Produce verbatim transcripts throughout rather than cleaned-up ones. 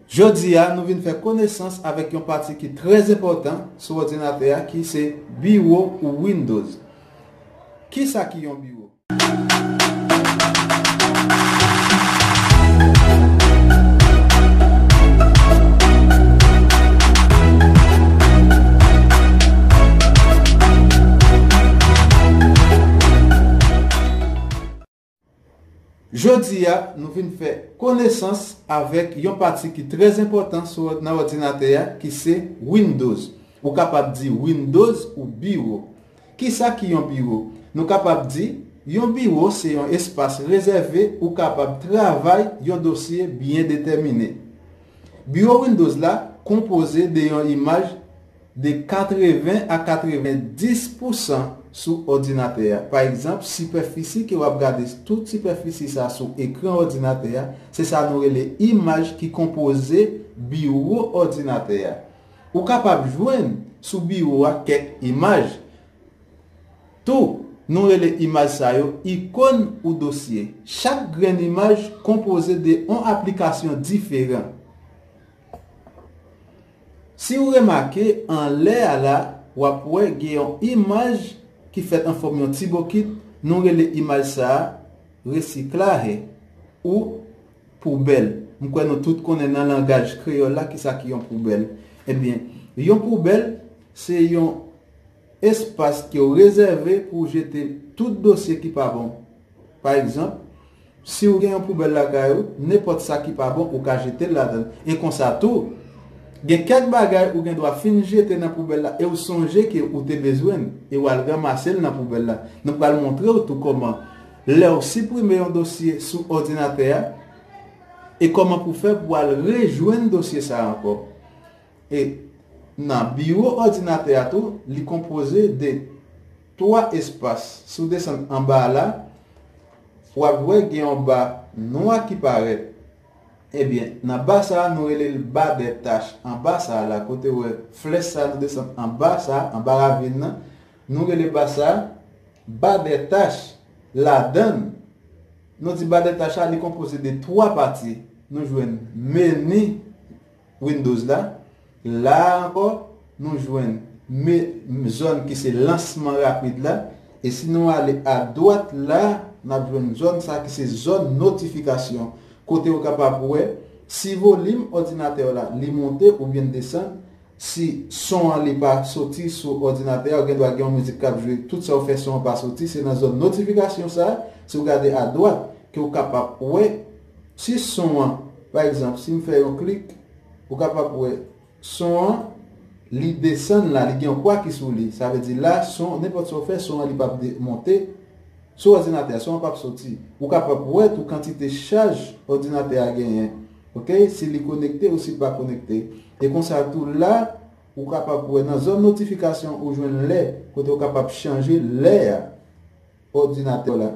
Jodi a, nou vin fè konesans avèk yon pati ki trè enpòtan sou òdinatè a, ki se biwo ou Windows. Kisa ki yon biwo? Jodi a, nou vin fè konesans avèk yon pati ki trè enpòtan sou, nan òdinatè a, ki se Windows. Ou kapab di Windows ou biwo. Kisa ki yon biwo? Nou kapab di, yon biwo se yon espas rezève ou kapab travay yon dosye byen detèmine. Biwo Windows la konpoze de yon imaj de katreven a katrevenndis pousan sou òdinatè a. Pa egzanp, sipèfisi ke w ap gade, tout sipèfisi sa sou ekran òdinatè a, se sa nou rele imaj ki konpoze biwo òdinatè a. Ou kapab jwenn sou biwo a kèk imaj. Tou, nou rele imaj sa yo ikòn ou dosye. Chak grenn imaj konpoze de yon aplikasyon diferan. Si w remake anlè a la, w ap wè gen yon imaj ki fèt an fòm yon ti bokit, nou rele imaj sa a resiklaje ou poubèl. M kwè nou tout konnen nan langaj kreyòl la kisa ki yon poubèl. Ebyen, yon poubèl se yon espas ke w rezève pou w jete tout dosye ki pa bon. Pa egzanp, si w gen yon poubèl lakay ou, nenpòt sa ki pa bon, ou ka jete l ladan l. E konsa tou, gen kèk bagay ou gen dwa fin jete nan poubèl la e w sonje ke ou te bezwen l, e w al ranmase l nan poubèl la. Nou pral montre w tou kòman, lè w siprime yon dosye sou òdinatè a, e kòman pou fè pou w al rejwenn dosye sa a ankò. E nan biwo òdinatè a tou, li konpoze de twa espas. Si w desann anba a la, w ap wè gen yon ba nwa ki parèt. Ebyen, nan ba sa a, nou rele l ba dè tach. Anba sa a la, kote w wè flèch sa a, nou desann anba sa a, anba ravin nan, nou rele ba sa a ba dè tach. Ladan l, nou di ba dè tach la, li konpoze de twa pati. Nou jwenn meni Windows la. La a ankò, nou jwenn me, zòn ki se lansman rapid la. E si nou ale adwat la, n ap jwenn zòn sa ki se zòn notifikasyon. Kote ou kapab wè si volim òdinatè w la li monte oubyen desann, si son an li pa soti sou òdinatè a, ou gen dwa gen yon mizik k ap jwe, tout sa w fè son an pa soti, se nan zòn notifikasyon sa a, si w gade adwat, ke w kapab wè si son an, pa egzanp, si m fè yon klik, ou kapab wè son an, li desann la, li gen yon kwa ki sou li. Sa vle di la, son, nenpòt sa w fè, son an li p ap de, monte sou òdinatè a, son an p ap soti. Ou kapab wè tou kantite chaj òdinatè a genyen. Oke? Si li konekte ou si l pa konekte. E konsa tou la, ou kapab wè nan zòn notifikasyon ou jwenn lè, kote ou kapab chanje lè a òdinatè w la.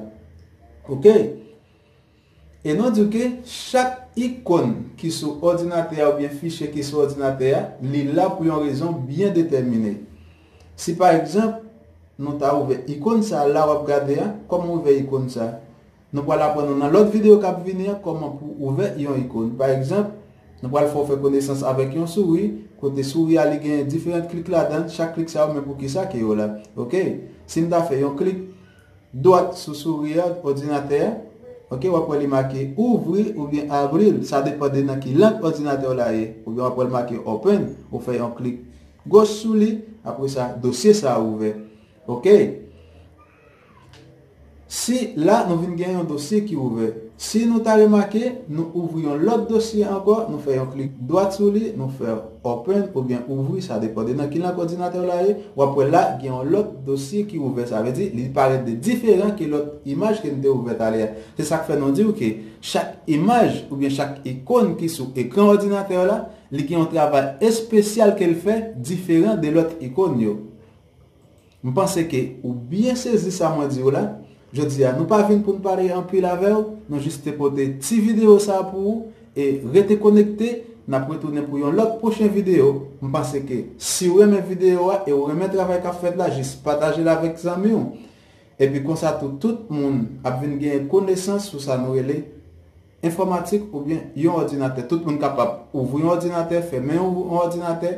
Oke? E nou di w ke chak ikòn ki sou òdinatè a oubyen fichye ki sou òdinatè a, li la pou yon rezon byen detèmine. Si pa egzanp, nou ta ouvè ikòn sa a la w ap gade a, kòman w ouvè ikòn sa a? Nou pral aprann nou nan lòt videyo k ap vini an kòman pou ouvè yon ikòn. Pa egzanp, nou pral fè w fè konesans avèk yon souri, kote souri a li gen diferan klik ladan l, chak klik sa yo men pou kisa ke yo la. Oke? Si m ta fè yon klik dwat sou souri a, òdinatè a, oke, w ap wè li make ouvri oubyen abrir, sa depann de nan ki lang òdinatè w la ye, oubyen w ap wè l make open, ou fè yon klik goch sou li, apre sa, dosye sa a ouvè. Oke? Si la, nou vin gen yon dosye ki ouvè. Si nou ta remake, nou ouvri yon lòt dosye ankò, nou fè yon klik dwat sou li, nou fè open oubyen ouvri, sa depann de nan ki lang òdinatè w la ye. W ap wè la, gen yon lòt dosye ki ouvè. Sa vle di, li parèt de diferan ke lòt imaj ke n te ouvè talè a. Se sa k fè nou di w ke chak imaj oubyen chak ikòn ki sou ekran òdinatè w la, li gen yon travay espesyal ke l fè diferan de lòt ikòn yo. M panse ke ou byen sezi sa mwen di w la. Jodi a, nou pa vin pou n pale anpil avè w, nou jis te pote ti videyo sa a pou ou, e rete konekte, n ap retounen pou yon lòt pwochen videyo. M panse ke si w renmen videyo a e w renmen travay k ap fèt la, jis pataje l avèk zanmi w. Epi konsa tou, tout moun ap vin genyen konesans sou sa nou rele enfòmatik oubyen yon òdinatè. Tout moun kapab ouvri yon òdinatè, fèmen yon òdinatè.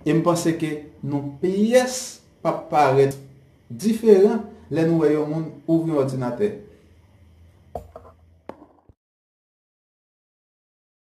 E m panse ke nou pyès p ap parèt diferan lè nou wè yon moun ouvri yon òdinatè.